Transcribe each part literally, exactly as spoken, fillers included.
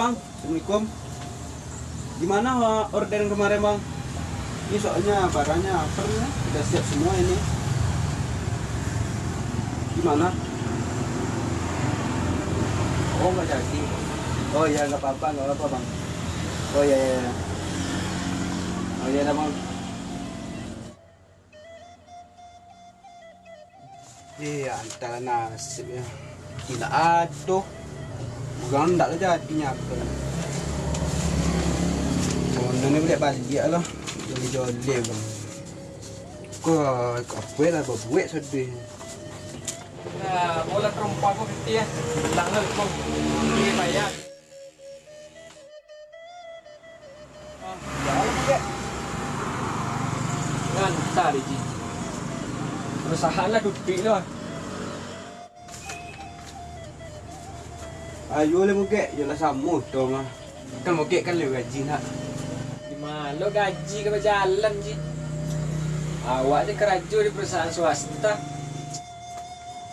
Bang, assalamualaikum. Gimana, eh, orderan kemarin, Bang? Ini soalnya barangnya apa namanya? Udah siap semua ini. Gimana? Oh, nggak jadi. Oh iya, nggak apa-apa, nggak apa-apa, Bang. Oh iya, iya, iya. Oh iya dah, Bang. Eh, antah nasib ya. Indak ado. Urang ndak lah jadi nyapu. Kono ni buliak baliak lah. Joleh-joleh, Bang. Kau, apo lah babuek sadeh. Nah, bola terompa ko piti ya. Bilang lah, Bang. Ini bayar. Ah, jalan, Kak. Ngantar, Ji. Perusahaan lah tutuik tu, ah. Ayo lah, Mugek. Yo lah samo tu mah. Kan Mugek kan lebih gaji nak. Di malo gaji ka bajalan, Ji? Awak ni karajo di perusahaan swasta.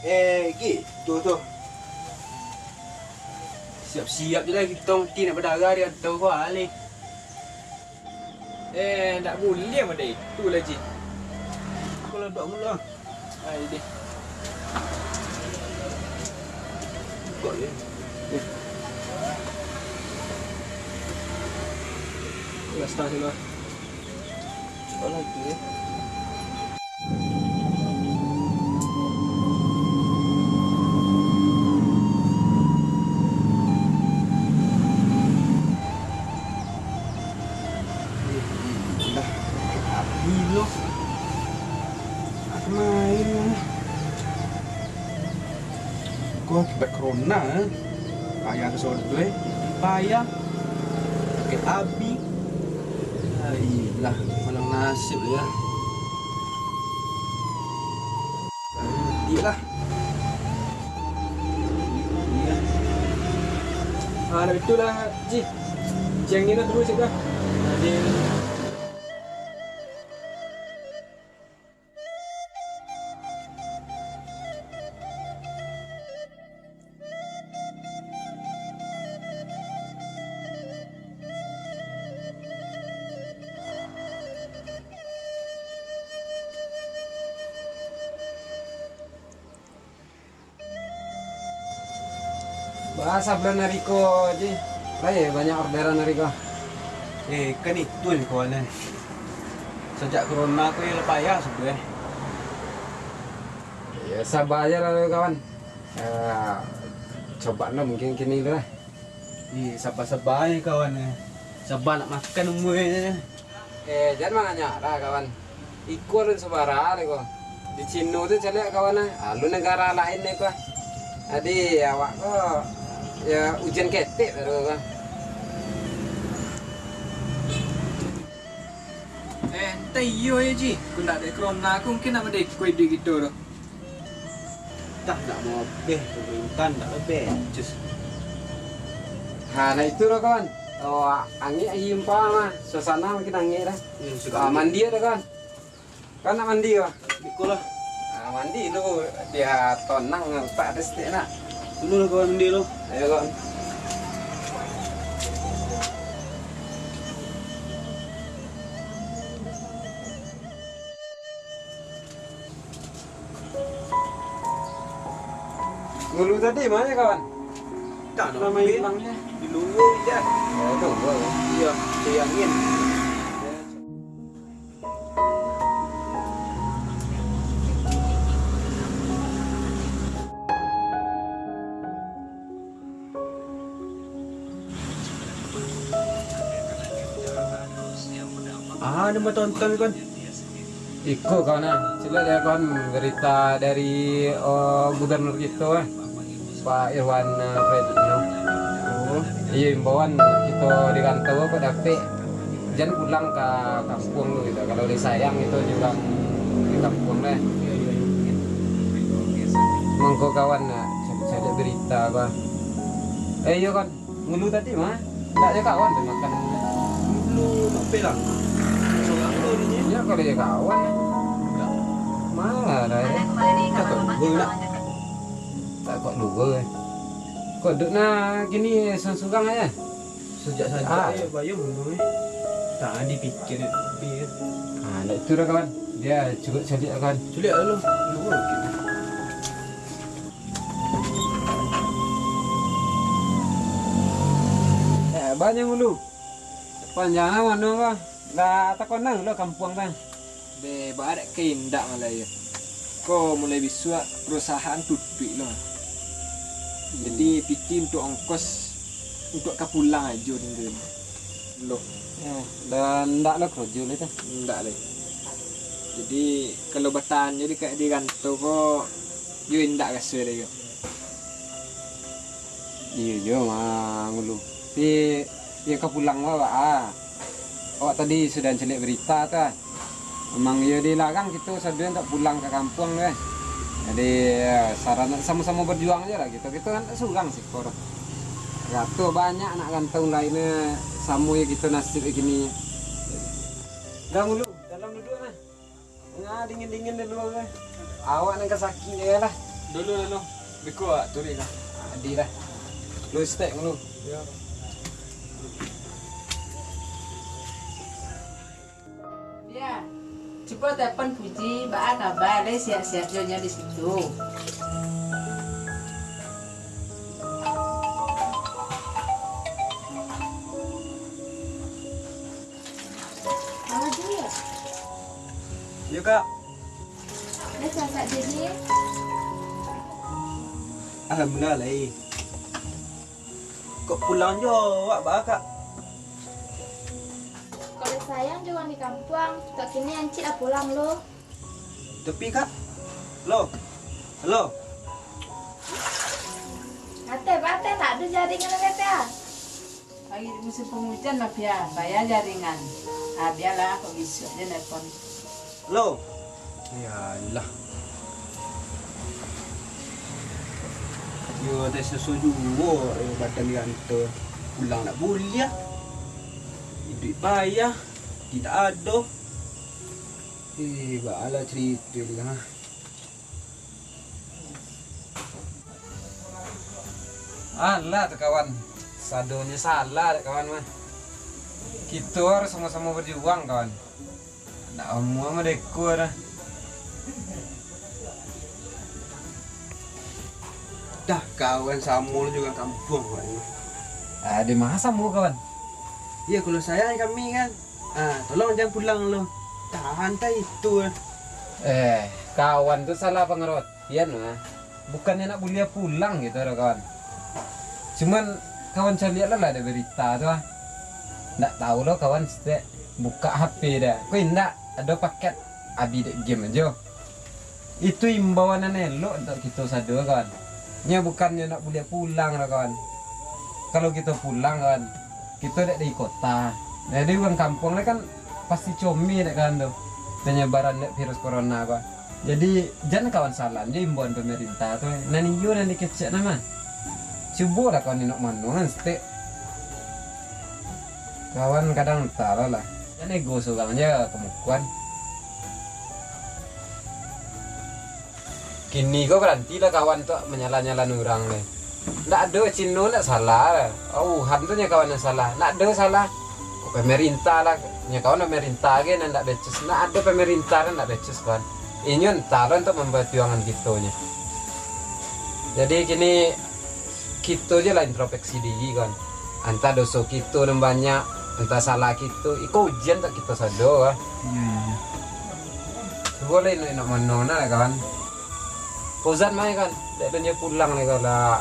Eh, gitu tu. Siap-siap je lah kito, mati nak badarah di atau ko alih. Eh, ndak buliah model itu lah, Ji. Kalau dok mula. Ai deh. Kok ya? Eh. Last time lah. Cuba lagi ya. Dah, api lo. Nak main lah. Ko akibat corona, eh. Payah ka sodo, eh. Payah. Sakik abi. Ayolah, malang nasib ya. Mati lah. Ah, nak betul lah, Ji. Siang ni lah terus, Ji, dah. Jadi, Bah, sabulan ari ko, Ji. Lai banyak orderan ari ko. Eh, kan itu ni kawan, eh. Sajak corona ko yo lah payah sudah, eh. Ya, sabar aja lah, kawan. Eh, coba lah mungkin kini lah. Eh, sabar-sabar aja, kawan, eh. Sabar nak makan umua, eh. Eh, jan manganyak lah, kawan. Iko alun sabara iko. Di Cino tu caliak kawan ah, alun nagara lain iko. Jadi awak ko, ya, ujian ketek baru ko. Eh, entah iyo ya, Ji. Ko ndak ado corona ko mungkin nak madeko iduik kito tu. Dah ndak mau abih, pemerintah ndak abih. Cus. Ha, nah itu lah kawan. Oh, angek himpal mah. Suasana makin angek dah. Hmm, sudah. Ah, mandi dah kawan. Kan nak mandi kah? Biko lah. Ah, mandi lu, biar tonang utak ado saketek nak. Dulu lah kawan mandi lu. Ayo kawan. Ngulu tadi ma nyo kawan? Tak ada. Nama hilangnya? Di luar je. Oh, luar. Iya, cari angin. Ah, ada mau tonton kan? Iko kawan ah, caliak lah kawan berita dari, oh, gubernur kito ah. Pak Irwan, eh, Fredno. Oh. Iyo, imbauan kito di rantau ko dapek, jan pulang ka kampuang tu gitu. Kalau lai sayang kito juo di kampuang lah. Mangko kawan nak caliak-caliak berita ko. Eh, iyo kan. Ngulu tadi mah. Ndak ado kawan tu makan. Ngulu nak pelang. Sorang tu ni. Ya, kalau ado kawan. Ndak. Mana dah ya? Takut lupa nak. Takut lupa eh. Kok duduk nah gini surang-surang aja. Sajak-sajak Ah. eh, bayang dulu eh. Tak dipikia dek Ubi eh. Ah, nak itu dah kawan. Dia cukup caliak kawan. Culik dulu. Dulu. Eh, banyak dulu. Panjang lah mano kah? Lah takonang lo kampuang kan. Deh, baa dak ka indak malah yo. Ko mulai bisuak perusahaan tutuik lo. Jadi Hmm. piti untuk ongkos untuk ka pulang ajo tingga lo. Eh, dan ndak lo karajo lai tu. Ndak lai. Jadi kalau batanyo di ka di rantau ko yo indak raso lai ko. Iyo jo mah ngulu. Tapi iyo ka pulang awak ah. Awak tadi sudah caliak berita tu ah. Memang iyo dilarang kito sadonyo untuak pulang ka kampuang tu eh. Jadi eh, sarana samo-samo berjuang je lah kito. Kito kan surang siko tu. Rato banyak anak rantau lain eh, samo jo kito nasib kini. Dah ngulu, dalam duduak nah. Nah, dingin-dingin di lua tu. Awak nan ka sakik je lah. Dulu, dulu. Biko awak turuik lah. Adi lah. Lu stek dulu. Yo. Dia, cubo telepon Puji, baa kaba, lai siap-siap jo nyo di situ. Halo, Ji. Yo, Kak. Dah sasak, Ji? Alhamdulillah, lai. Kok pulang jo awak, baa, Kak? Kalau sayang jo urang di kampuang, kok kini ancik lah pulang lo. Tapi, Kak, lo, lo. Ateh, bateh, tak ado jaringan, Kak. Lagi musim pangujan lah, Pia. Payah jaringan. Ah, bialah, kok bisuak je nelpon. Lo. Yalah. Yo, ado susu juo, eh, badan dianto. Pulang nak buliah. Iduik payah, tidak ado. Eh, baalah carito tu, ha. Alah tu kawan, sadonyo salah dek kawan mah. Kito harus samo-samo berjuang kawan. Ndak amuah mah deko dah. Dah kawan samo lo jo urang kampuang kawan. Ah, di mana samo kawan? Iyo, kalau sayang kami kan. Ah, tolong jan pulang lo. Tahan tai itu. Eh, kawan tu salah pangarotian lah. Bukannyo nak buliah pulang gitu dah kawan. Cuman kawan caliak lah, lah ado berita tu ah. Ndak tahu lo kawan stek buka H P dah. Ko indak ado paket abih dek game ajo. Itu imbauan nan elok untuak kito sado, kawan. Nyo bukannyo nak buliah pulang doh, kawan. Kalau kito pulang, kawan, kito dek di kota. Jadi urang kampuang ni kan pasti comeh dek kawan tu. Penyebaran dek virus corona ko. Jadi jan kawan salah jo imbauan pemerintah tu. Nan iyo nan dikecek nah mah. Cubolah kawan inok mano kan setek. Kawan kadang antah lah. Jan ego surang je kamukuan. Kini ko barantilah kawan tu manyalah-nyalahkan urang ni. Ndak ado Cino ndak salah. Wuhan tu nyo kawan nan salah. Ndak ado salah. Pemerintah lah. Nyo kawan pemerintah ge nan ndak becus. Ndak ado pemerintah nan ndak becus, kawan. Inyo antah lah untuak mamperjuangan kito nyo. Jadi kini kito je lah introspeksi diri, kawan. Antah doso kito nan banyak, antah salah kito. Iko ujian untuak kito sado, ah. Iyo, iyo, iyo. Cubo lah inok-inok mano nah, kawan. Fauzan mai, kawan. Dek dunyo pulang ni, kawan, lah.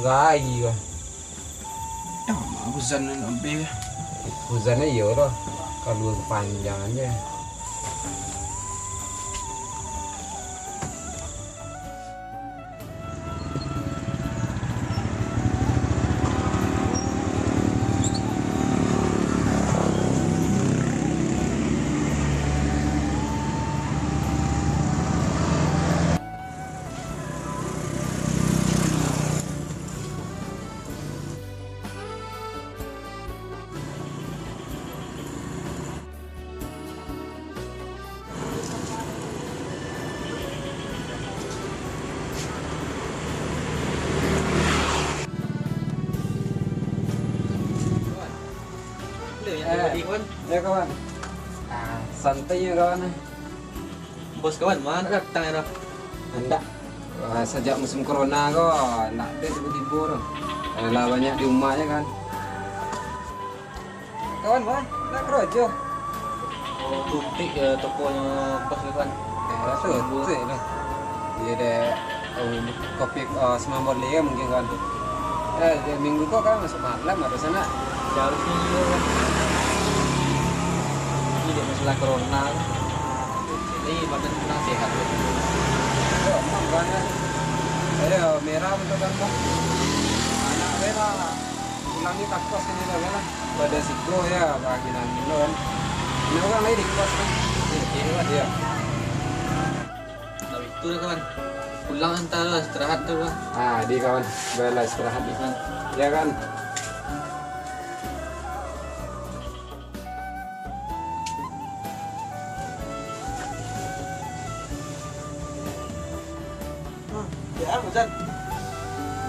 Rai, kawan. Dah, mah Fauzan nan abih. Fauzan iyo lah. Kalua kepanjangan je. Jadi, kawan. Ya, kawan. Ah, santai ya, kawan. Bos kawan, ma ndak datang ya, doh? Ndak. Ah, sajak musim corona ko, ndak ado tibo-tibo tu. Alah, banyak di rumah je kan. Kawan, ma ndak karajo? Oh, tutuik ya tokonyo bos tu, kawan. Eh, tutuik lah. Iyo dek, oh, covid, oh, sembilan belas kan mungkin kan. Eh, dek minggu ko kan masuk malam harusnyo nak. Harusnyo iyo kan. Ini dek masalah corona. Jadi badan kurang sehat tu. Yo, emang banyak. Ayo, merah betul kan, Bang? Anak merah. Pulang ni takos kan, iyo lah. Pada siko ya, bagi nangin lo kan. Ini orang lain di kos kan. Iya, iya, Bang. Iya. Nah, itu lah, kawan. Pulang antar lah, istirahat tu, Bang. Ah, di kawan. Baiklah, istirahat di. Kawan. Ya kan? Hah, ya, Zan.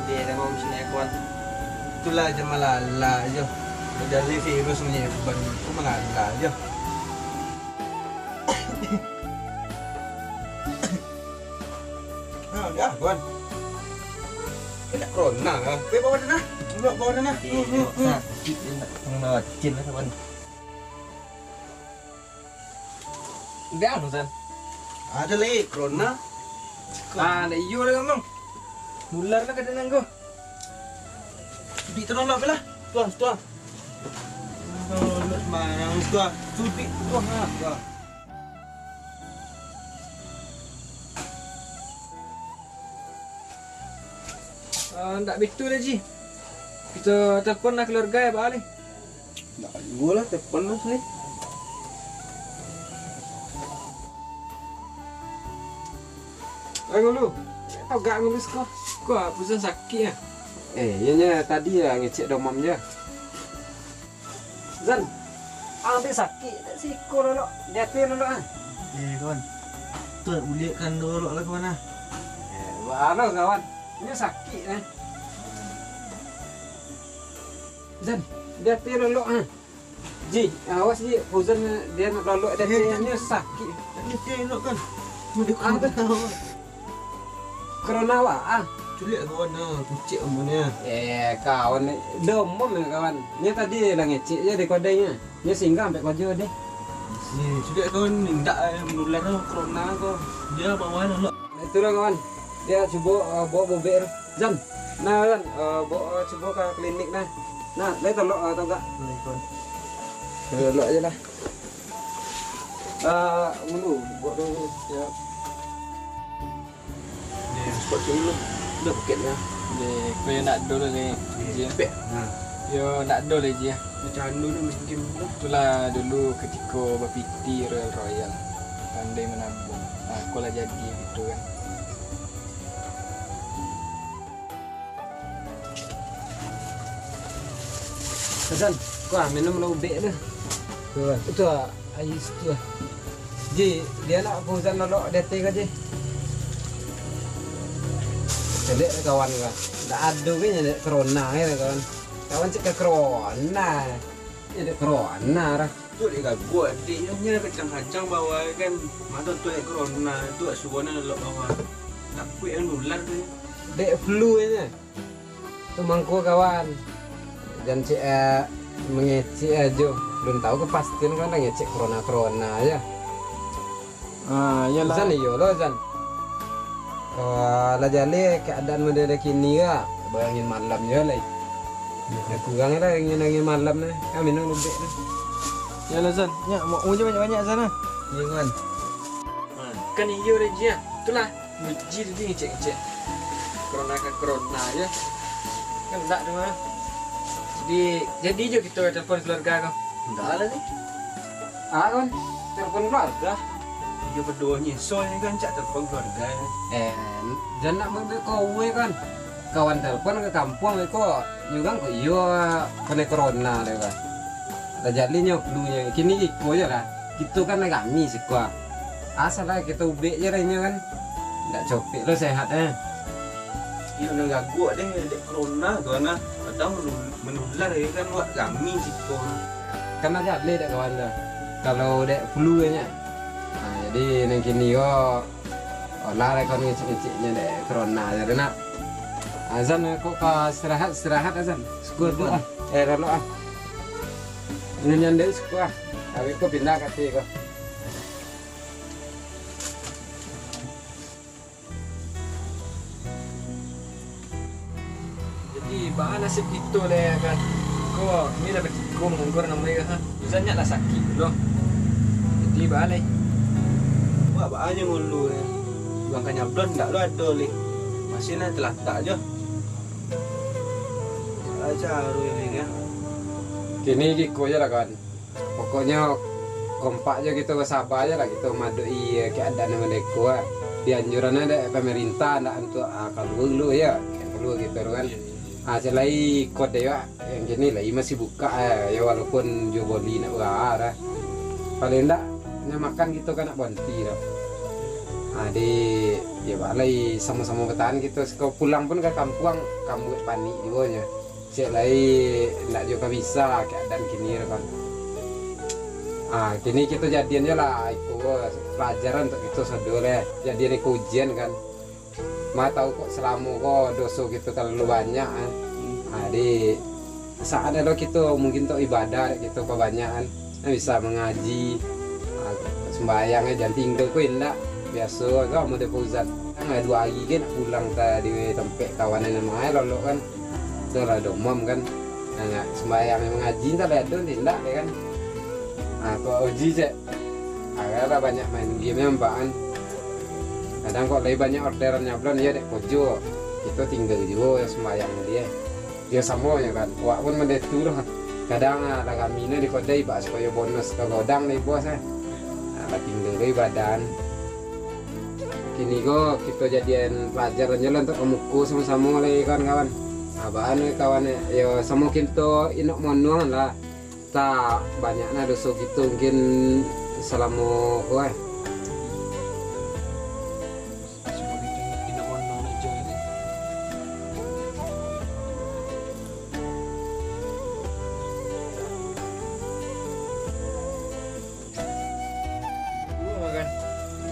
Dia dah mau sini, kawan. Itulah aja malala aja. Jadi virus menyebar, itu malala aja. Nah, ya, kawan. Kena corona lah. Pergi bawah sana. Duduk bawah sana. Sakit, nak kena wajib lah, kawan. Dah, Zan. Ada lagi corona. Ah, ndak iyo lah, Bang. Nular lah ka dalam ko. Di tolong lah, lah. Tuan, tuan. Tolong sembarang, tuan. Sudik, tuan, ha, tuan. Ah, ndak bitu dah, Ji. Kito telepon lah keluarga ya, Bang Ali. Ndak juo lah, telepon lah sini. Lai ngulu. Agak ngulu siko. Ko pusing sakik ya. Eh, iyo nyo tadi ya ngecek domam je. Zan, ang tu sakik, tak siko lolok, di ateh lolok ah. Eh, kawan. Tu buliakkan lolok lah, kawan ah. Eh, baa lo, kawan. Ini sakik eh. Zan, di ateh lolok ah. Ji, awas Ji, Fauzan dia nak lolok di ateh, ini sakik. Di ateh lolok kan. Mau di Ah, tu. Corona awak ah. Culik kawan ah, kucek amunyo. Eh, kawan ni. Domom ya kawan. Nyo tadi lah ngecek je di kodai nyo. Nyo singgah ampek kojo deh. Si, culik kawan indak eh, menular lah corona ko. Dia bawa lah. Itulah kawan. Dia cubo uh, bawa bobek tu. Zan. Nah, Zan, uh, bawa uh, cubo ke klinik nah. Nah, lai tolok uh, atau enggak? Lai, kawan. Tolok aja lah. Ah, ngulu, buat dulu. Ya. Ni, spot tu dulu. Dah bukit lah. Ni, kau yang nak dulu ni, Ji. Pek. Ha. Yo, nak dulu, Ji. Macam anu ni, mungkin. Itulah dulu ketika bapiti Royal Royal. Pandai menabung. Nah, aku lah jadi gitu kan. Hasan, kuah minum lah ubek tu. Tu, Wan. Itu ah, ais tu ah. Ji, dia nak Fauzan lolok di ateh ka, Ji? Caliak lah kawan ka. Ndak ado ka nyo dek corona ka kawan. Kawan cek ka corona. Iyo dek corona lah. Tu dek gaguak, dek nyo kancang-kancang bawa kan. Mato tu dek corona, tu suruah nyo lolok bawa. Takuik nyo nular tu. Dek flu nyo. Tu mangko kawan. Jan cek eh, mangecek ajo. Belum tahu kepastian kan lah ngecek corona-corona aja. Ah, iyalah. Zan iyo lo Zan. Ah, lah jaleh keadaan model kini ka. Bayangin malam yo lai. Dah kurang lah angin-angin malam ni. Ah, minum lubek ni. Iyalah Zan. Nyak, mau je banyak-banyak Zan ah. Iyo kan. Ha, kan iyo deh Ji ah. Itulah. Uji tadi ngecek-ngecek. Corona ka corona je. Kan ndak tu mah. Jadi, jadi jo kito telepon keluarga ko. Ndak lah ni. Ah, kawan, telepon keluarga. Iyo, beduo nyo, so ni kan cak telepon keluarga. Eh, jan nak ambiak kawan kan. Kawan telepon ka kampuang ko, nyo kan ko iyo, kanai corona deh kan. Lah jaleh nyo flu nyo. Kini iko je lah. Kito kan rami siko. Asal lah kito ubek je lah inyo kan. Ndak copek lo sehat eh. Iyo nan gaguak deh dek corona tu nah. Kadang menu-, menular je kan wak rami siko. Kan lah jaleh dek kawan tu. Kalau dek flu nyo. Nah, jadi nan kini ko, olah lah kawan ngecek-ngeceknyo dek corona tu nak. Azan, kok ka istirahat, istirahat Azan. Sukua tu ah. Eh, lalu ah. Nyanyi dek sukua ah. Habis ko pindah ka ateh ko. Jadi, baa nasib kito lai, kan? Ko, iko lah batikung, anggur namo ko, ha? Uzan nyo lah sakik pulo. Jadi, baa lai? Wak, baa nyo ngulu, eh? Uang ka nyablon ndak lo ado lai. Masih nan talatak jo. Aja aru ini, ya. Kini iko je lah, kan. Pokoknyo, kompak jo kito, basaba je lah kito maadok-i keadaan nan model ko, ah. Dianjuran dek pamarintah, ndak untuak, ah, kalua dulu, yo. Kalua kito tu kan. Iyo, iyo. Ah, cek lai kode, Wak. Nan kini lai masih bukak, eh, yo, walaupun juo boli ndak bara, ah. Paling ndak, nyo makan kito kan ndak baranti doh. Ah, di, yo, baa lai samo-samo batahan kito. Siko pulang pun ka kampuang, kambuak panik juo nyo. Cek lai, ndak juo ka bisa keadaan kini tu kan. Ah, kini kito jadian je lah, iko pelajaran untuak kito sado leh. Jadian iko ujian kan. Ma tahu kok salamo ko doso kito talalu banyak, ah. Ah, di saat ado kito mungkin untuak ibadah, kito pabanyak kan. Nah, bisa mangaji, ah, sumbayang, eh, jan tingga ko indak. Biaso ko model Fauzan. Kan duo hari kan nak pulang tadi tampek kawan nan ma lolok kan. Tu lah domam kan. Nah, nak sumbayang mangaji, entah lah ado, indak deh kan. Ah, kok uji cek. Ah, lah banyak main game nyo, Pak, kan. Kadang kok lai banyak orderan nyablon, yo dek kojo. Kito tingga juo sumbayang tadi, eh. Yo, samo nyo kan. Awak pun model tu lah. Kadang, ah, lah rami nah di kodai, bak supayo bonus ka godang dek bos, eh. Ah, lah tingga dek badan. Kini ko kito jadian pelajaran je lah untuak ka muko samo-samo lai, kawan-kawan. Ah, baa nyo, kawan, eh. Yo, samo kito inok monuang lah. Tak banyak nah doso kito mungkin salamo ko, eh.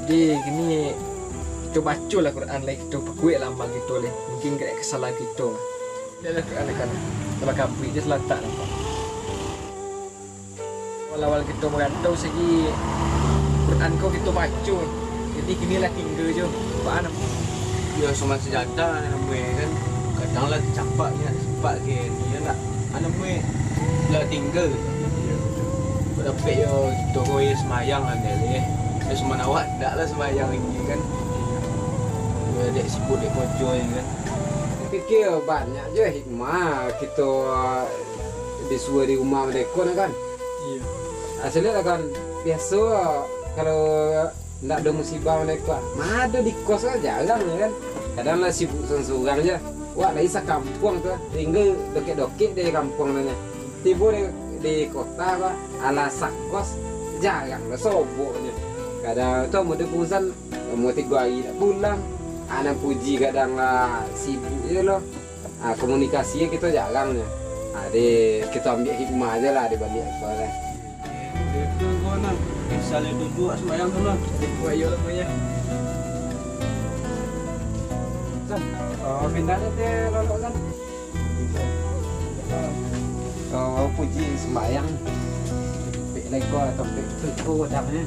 Jadi, kini kito baco lah Quran lai, kito pakuek lah amal kito lai. Mungkin ka kesalahan kito. Dah lah Quran kan, kalau kabuik je talatak nampak. Awal-awal kito marantau sagi Quran ko kito baco, jadi kini lah tingga jo. Baa namo? Yo, samo sajadah namo kan. Kadang lah tacapak nyo, tacapak ke ni yo nak. Namo lah tingga. Kok dapek yo kito ko yo sumbayang lah ni. Yo, samo awak ndak lah sumbayang ini kan. Yo, dek sibuk dek kojo ni kan. Pikir banyak je hikmah kito disuruah di rumah mereka ni kan. Iyo. Asli lah kan, biaso kalau ndak ado musibah mereka, ma ado di kos kan jarang ni kan. Kadang lah sibuk surang-surang je. Wak lai sakampuang tu, tingga dokek-dokek dari kampuang tu nyo. Tibo di, di kota ko, alah sakos, jarang lah sobok je. Kadang tu mudo Fauzan, umur tigo hari tak pulang. Anak Puji kadang lah sibuk je lo. Ah, komunikasi kito jarang nyo. Ah, di, kito ambiak hikmah je lah di baliak tu lah. Itu ko nah, misal itu juo sembahyang tu nah. Buat yo lah punya. Kan, oh, pindah ni teh lolok kan. Oh, Puji sembahyang. Pek leko atau pek tu ko dah ni.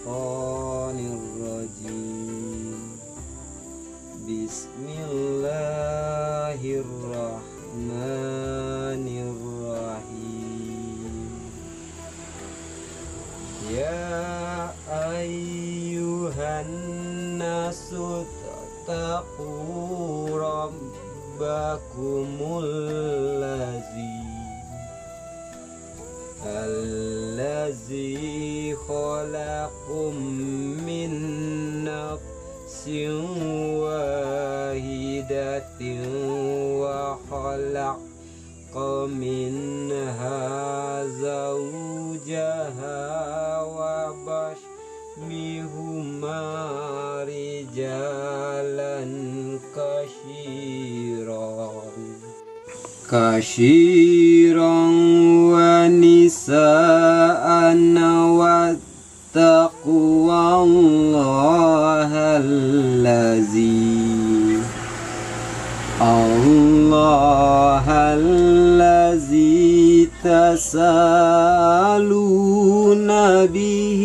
الشيطان الرجيم. بسم الله الرحمن الرحيم. يا أيها الناس اتقوا ربكم الذي الذي خلقكم من نفس واحدة وخلق منها زوجها وبث منهما رجالا كثيرا كثيرا ونساء واتقوا الله الذي الله الذي تساءلون به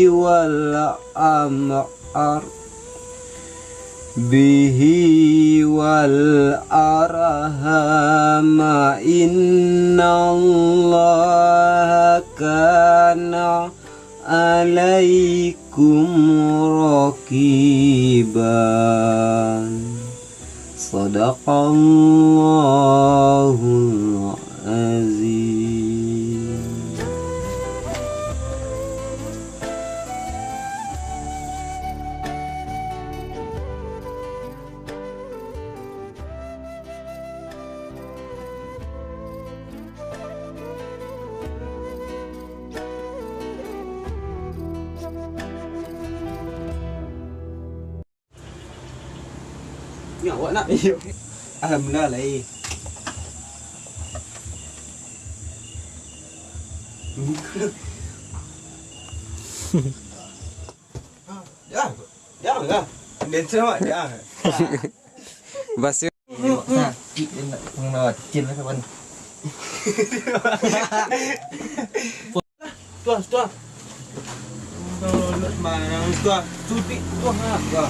والأرحام به والأرحام إن الله كان عليكم رقيبا. صدق الله العظيم. Ni awak nak? Iyo. Alhamdulillah lah, eh. Jangan, jangan lah. Dancer awak, jangan. Basi. Sakik dia nak pengawa kecil lah kawan. Tuah, tuah. Tuah, tuah. Cuti, tuah, tuah.